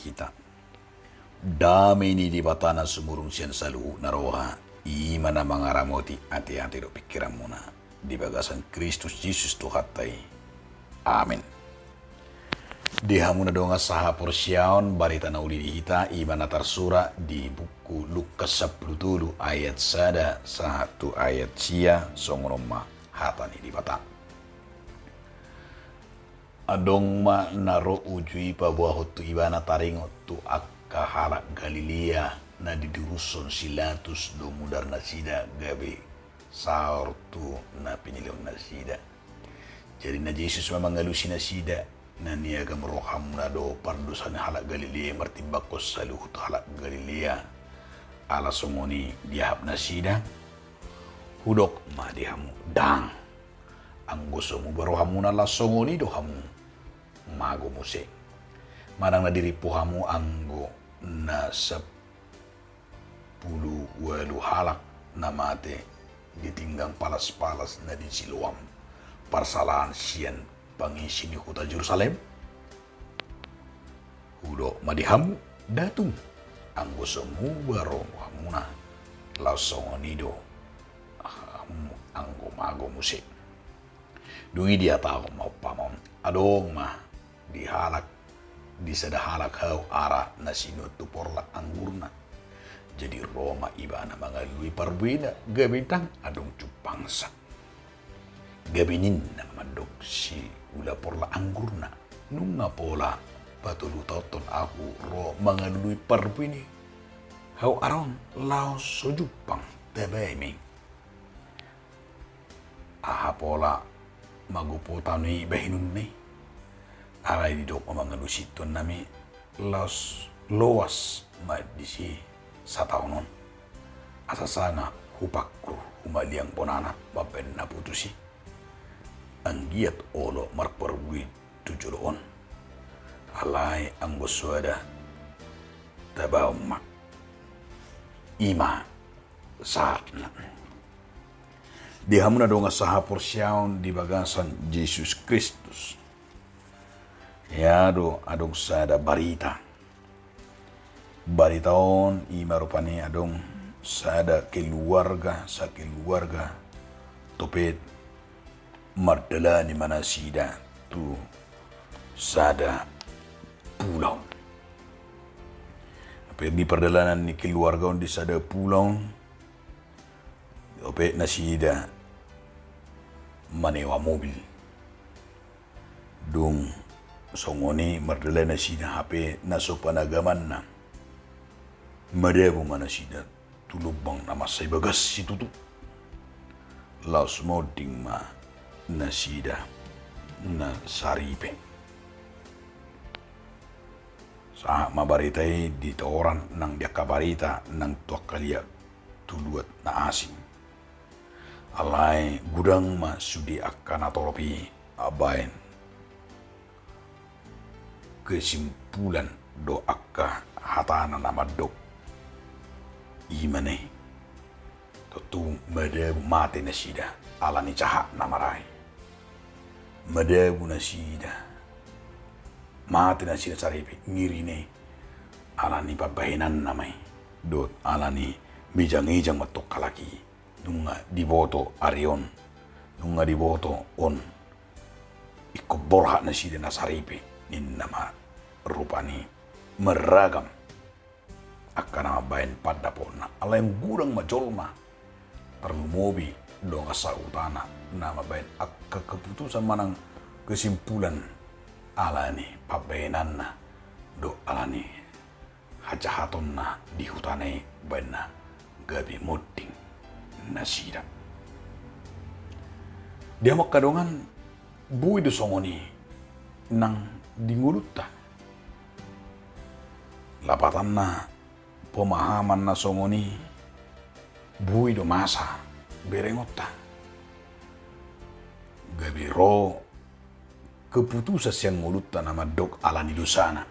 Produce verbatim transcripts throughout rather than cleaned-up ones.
hita. Dame ni Debata na sumurung sian saluhut na roha, i ma na mangaramoti ateate dohot pingkiranmuna di bagasan Kristus Jesus Tuhanta i. Amen. Di hamu na dongan sahaporseaon, barita na uli di hita i ma na tarsurat di buku Lukas sampulu tolu ayat sada sahat tu ayat sia. Songon on ma hata ni Debata. Adong ma na ro uju i paboahon tu ibana taringot tu angka halak Galilea na didurushon si Pilatus do mudar nasida gabe saor tu na pinilehon nasida. Jadi na Jesus ma mangalusi nasida, na niagam rohamuna do pardosa ni halak Galilea martimbangkon saluhut halak Galilea? Ala songon i dijahap nasida? Hudok ma di hamu, ndang. Anggo so muba rohamuna, laos songon i do hamu mago muse. Manang na dirimpu hamu anggo na sampulu ualu halak na mate di tinggang palas-palas na di Siloam, parsalahan sian pangisi ni huta Jerusalem? Hudok ma di hamu, ndang tung. Anggo so muba rohamuna, laos songon i do hamu anggo mago muse. Dung i dihatahon ma umpama on, adong ma di halak, di sada halak hau ara na sinuan tu porlak anggurna. Jadi ro ma ibana mangalului parbuena, gabe ndang adong jumpangsa. Gabe ninna mandok siula porlak anggurna, nunga pola patolu taonhon ahu ro mangalului parbue ni hau ara on, laos so jumpang, tabaen ma i. Aha pola magopo tano i bahenonna i? Alai didok ma mangalusi tuannami, laos loas ma disi sataon on, asa sanga hupangkur humaliang bonana mambahen na putus i. Anggiat olo marparbue tu jolo on. Alai anggo soada, tabaon ma. I ma sahatna. Di hamu na dongan sahaporseaon di bagasan Jesus Kristus, ia do adong sada barita. Barita on i ma rupani adong sada keluarga, sakeluarga topet mardalani ma nasida tu sada pulau. Hape di pardalanan ni keluarga on di sada pulau on, dope nasida manewa mobil. Dung songon i mardalani nasida, hape na so panagamanna, madabu ma nasida tu lubang na mansai bagas situtu. Laos monding ma nasida na saripe. Sahat ma barita i di toran nang di angka barita nang tu angka liat tu luat na asing. Alai godang ma sude angka na torop i mambahen kesimpulan dohot angka hatana na mandok, i ma na i, tontu madabu, mate nasida ala ni jahatna ma ra i. Madabu nasida, mate nasida saripe, ngeri na i, ala ni pambahenanna ma i, dohot ala ni mejang-ejang mantong halak i. Nunga diboto ari on, nunga diboto on, ingkon borhat nasida na saripe, ninna ma rupani marragam angka na mambahen pandapotna. Alai godang ma jolma, tarlumobi dongan sahutana, na mambahen angka keputusan manang kesimpulan ala ni pambahenanna dohot ala ni hajahatonna di hutana i, baenna gabe monding nasida. Di hamu angka dongan, boi do songon i nang di ngolunta. Lapatanna, pemahaman na songon i boi do masa berengonta. Gabe ro keputusan sian ngolunta na mandok ala ni dosana,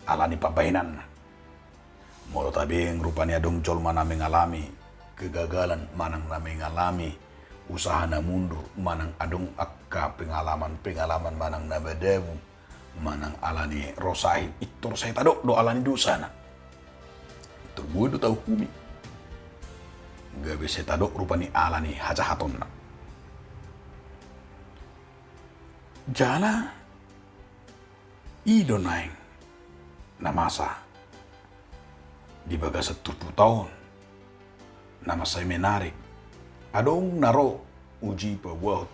ala ni pambahenanna. Molo tabeng rupani adong jolma na mengalami kegagalan manang na mengalami usaha na mundur manang adong angka pengalaman-pengalaman manang na madabu manang ala ni ro sahit, pintor sai tadok do ala ni dosana. Pintor boi do tauhumi. Gabe sai tadok rupani ala ni hajahatonna. Jala i do naeng na masa di bagasan turpukta on, na mansai menarik. Adong na ro uji paboahon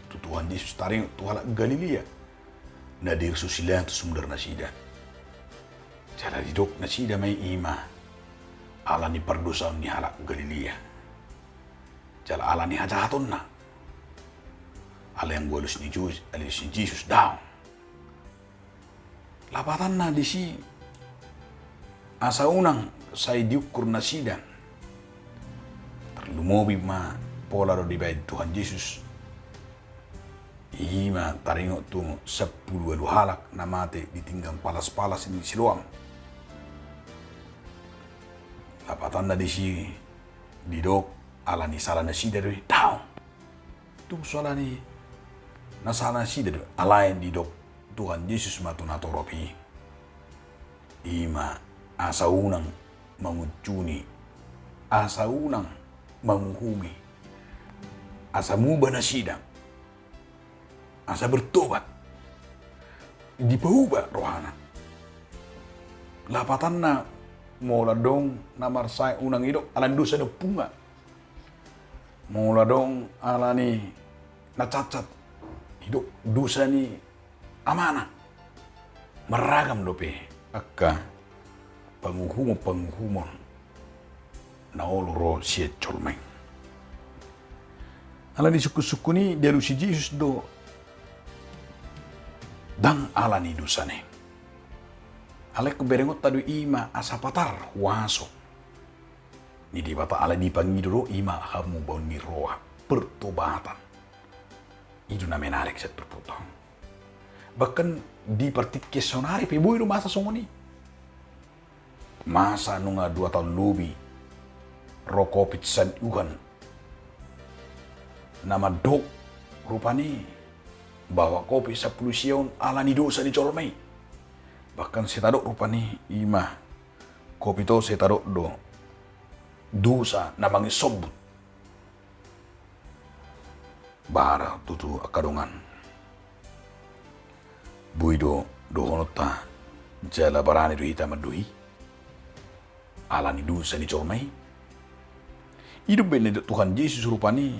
tu Tuhan Jesus taringot tu halak Galilea na dirsusi Pilatus mundar nasida. Jala didok nasida ma i, i ma ala ni pardosaon ni halak Galilea jala ala ni hajahatonna. Alai anggo alus ni Jesus, alus ni Jesus daong. Lapatanna disi asa unang sai diukur nasida. Tarlumobi ma pola do dibaen Tuhan Jesus, i ma taringot tu sampulu ualu halak na mate di pinggan palas-palas ni Siloam. Lapatanna disi didok ala ni sala nasida do i, daong. Tung so ala ni na sala nasida do, alai didok Tuhan Jesus ma tu natorop i, i ma asa unang mangunjuni, asa unang manguhumi, asa muba nasida, asa bertobat, dipauba rohana. Lapatanna, molo adong na marsahit, unang idok ala ni dosa ni ompungna. Molo adong ala ni na cacat, idok dosa ni amana. Marragam dope angka panguhumon-panguhumon na olo ro sian jolma i. Ala ni sungkun-sungkun i dialusi Jesus do, ndang ala ni dosana i. Alai ingkon berengonta do i ma asa patar huaso ni Debata, alai dipangido do i ma hamubaon ni roha, pertobatan. I do na menarik sian turpukta on. Bahkan di partingkian saonari pe boi do masa songon i. Masa nunga dua taon lobi ro Covid sian Wuhan, na mandok rupani bahwa Covid sampulu sia on ala ni dosa ni jolma i. Bahkan sai tadok rupani i ma Covid on, sai tadok do dosa na manginsombut. Bara tutu angka dongan, boi do dohononta jala barani do hita mandohi ala ni dosa ni jolma i? I do umbahen na didok Tuhan Jesus rupani,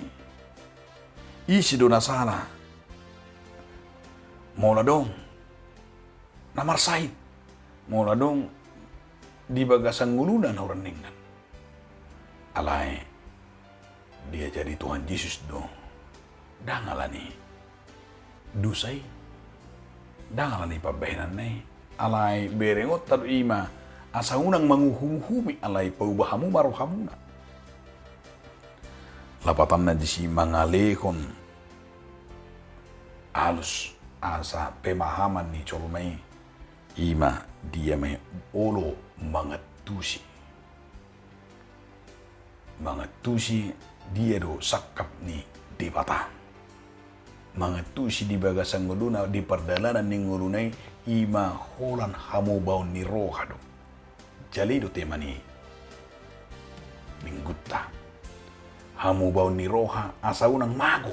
ise do na sala? Molo adong na marsahit, molo adong di bagasan ngoluna na hurang denggan. Alai diajari Tuhan Jesus do, ndang ala ni dosa i, ndang ala ni pambahenanna i, alai berengonta do i ma asa unang manguhumuhumi, alai pauba hamu ma rohamuna. Lapatanna disi mangalehon alus asa pemahaman ni jolma i, i ma dia ma i olo mangantusi. Mangantusi dia do sangkap ni Debata. Mangantusi di bagasan ngoluna, di pardalanan ni ngoluna i, i ma holan hamubaon ni roha do. Jala i do tema ni Minggunta. Hamubaon ni roha asa unang mago.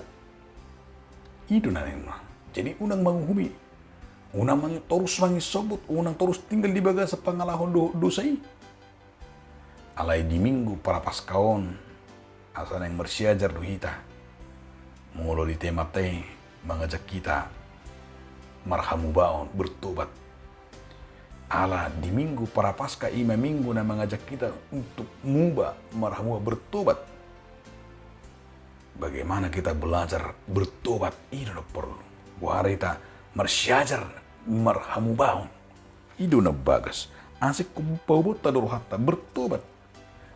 I do na naeng. Jadi unang manguhumi. Unang mang-, torus manginsombut, unang torus tinggal di bagasan pangalaho do-, dosa i. Alai di Minggu Prapaskah on, asa naeng marsiajar do hita. Molo di temanta i mangajak hita marhamubaon, bertobat. Ala di Minggu Prapaskah i ma Minggu na mangajak hita untuk muba, marhamuba, bertobat. Bagaimana kita belajar bertobat, i do na porlu. Boha hita marsiajar marhamubaon. I do na bagas. Asa ingkon paubaonta do rohanta bertobat.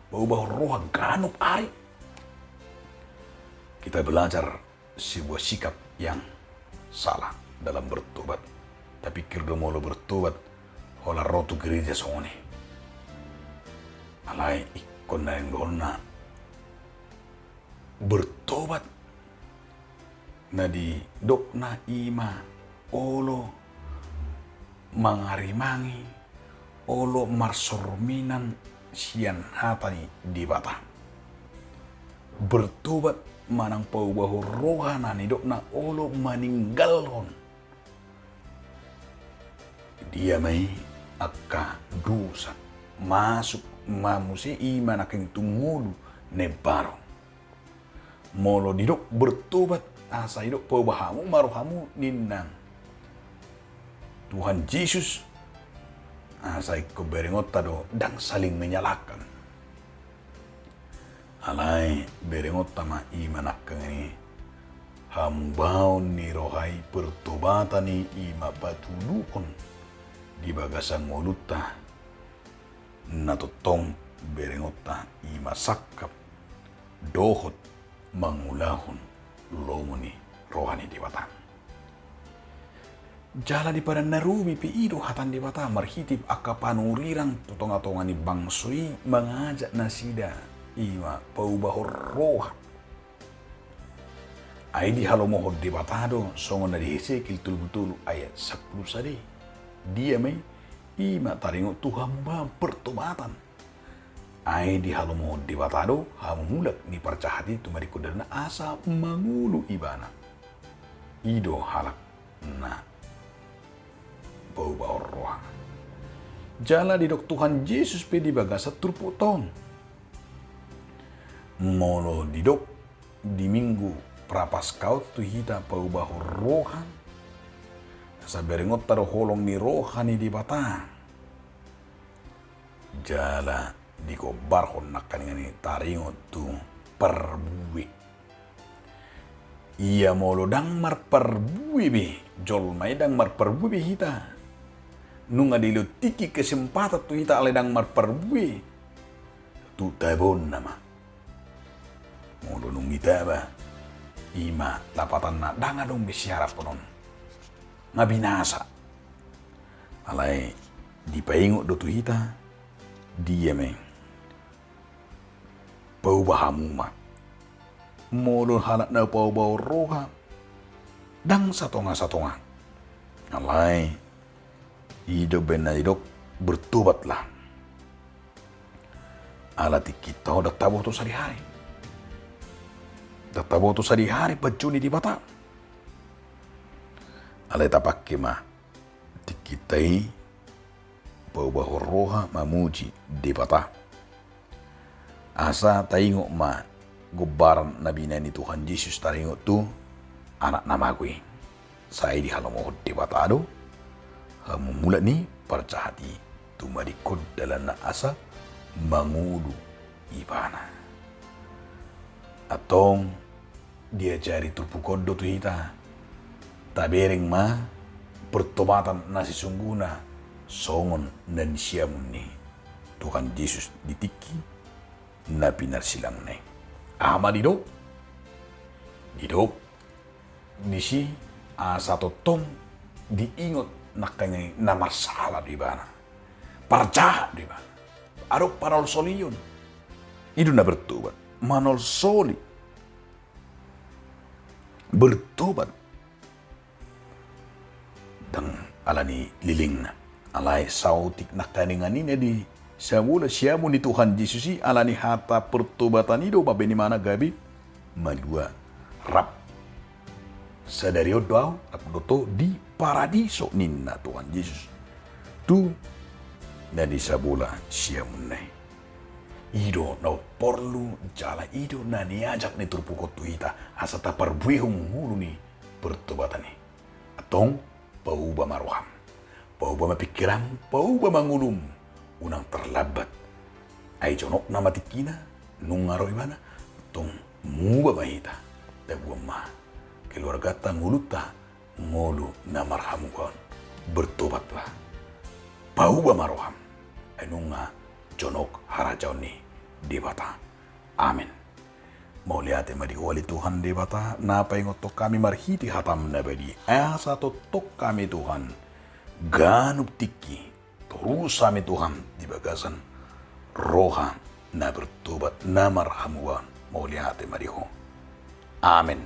Paubahon roha ganup ari. Kita belajar sebuah sikap yang salah dalam bertobat. Tapikir do molo bertobat holan ro tu gereja songon i. Alai ingkon naeng dohonna bertobat na didokna i ma olo mangarimangi, olo marsorminan sian hata ni Debata. Bertobat manang paubahon roha na nidokna olo maninggalhon. Dia ma i angka dosa, masuk ma muse i ma nangkin tu ngolu na imbaru. Molo didok bertobat, asa didok pauba hamu ma rohamu ninna Tuhan Jesus, asa ingkon berengonta do ndang saling menyalahkan. Alai berengonta ma i ma nangkin i hamubaon ni roha i, pertobatan i i ma patuduhon di bagasan ngolunta. Na tongtong berengonta i ma sangkap dohot mangulahon lomo ni roha ni Debata. Jala di padan na robi pe i do hata ni Debata marhite angka panurirang tu tongatonga ni bangso i mangajak nasida i ma paubahon roha. Ai dihalomohon Debata do songon na di Hesekiel tolu pulu tolu ayat sampulu sada i. Dia ma i, i ma taringot tu hamubaon pertobatan. Ai dihalomohon Debata do hamumulak ni parjahat i tu madingkon dalanna asa mangolu ibana. I do halak na paubahon roha. Jala didok Tuhan Jesus pe di bagasan turpukta on. Molo didok di Minggu Prapaskah on tu hita paubahon roha, asa berengonta do holong ni roha ni Debata. Jala digombarhon nangkaningan i taringot tu parbue. Ia molo ndang marparbue be jolma i, ndang marparbue be hita, nunga dilehon tingki kesempatan tu hita alai ndang marparbue, tu tabaonna ma. Molo dung ditaba, i ma lapatanna ndang adong be siharaphonon, nga binasa. Alai dipaingot do tu hita, dia ma i, pauba hamu ma. Molo halak na paubahon roha, ndang satonga-satonga. Alai i do baen na didok bertobatlah. Ala tingkinta on ndang taboto sadihari. Ndang taboto sadihari panjou ni Debata. Alai tapangke ma tingkinta i paubahon roha mamuji Debata. Asa taingot ma gombaran na binaen ni Tuhan Jesus taringot tu anak na mago i. Sai dihalomohon Debata do hamumulak ni parjahat i tu madingkon dalanna asa mangolu ibana. Antong diajari turpuk on do tu hita, tabereng ma pertobatan na sesungguhna songon na nisiamun ni Tuhan Jesus di tingki na pinarsilang na i. Aha ma didok? Didok disi asa tongtong diingot nangkaningan i na marsala do ibana, parjahat do ibana, adong panolsolion. I do na bertobat, manolsoli, bertobat. Ndang ala ni lelengna. Alai saotik nangkaningan i na di sabola siamun ni Tuhan Jesus i, ala ni hata pertobatan i do mambaen ibana gabe malua rap. Sadari on do ahu rap dohot ho di paradiso ninna Tuhan Jesus tu na di sabola siamunna i. I do na porlu jala i do na niajak ni turpuk on tu hita asa taparbuehon ngolu ni pertobatan i. Antong, pauba ma roham, pauba ma pingkiranmu, pauba ma ngolum, unang tarlambat. Ai jonokna ma tingkina, nunga ro ibana. Antong, muba ma hita, taboan ma keluarganta, ngolunta, ngolu na marhamubaon. Bertobatlah, pauba ma roham, ai nunga jonok harajaon ni Debata. Amen. Mauliate ma di Ho ale Tuhan Debata, na paingothon hami marhite hataM na badia, asa tongtong hami Tuhan ganup tingki torus hami Tuhan di bagasan roha na bertobat, na marhamubaon. Mauliate ma di Ho. Amen.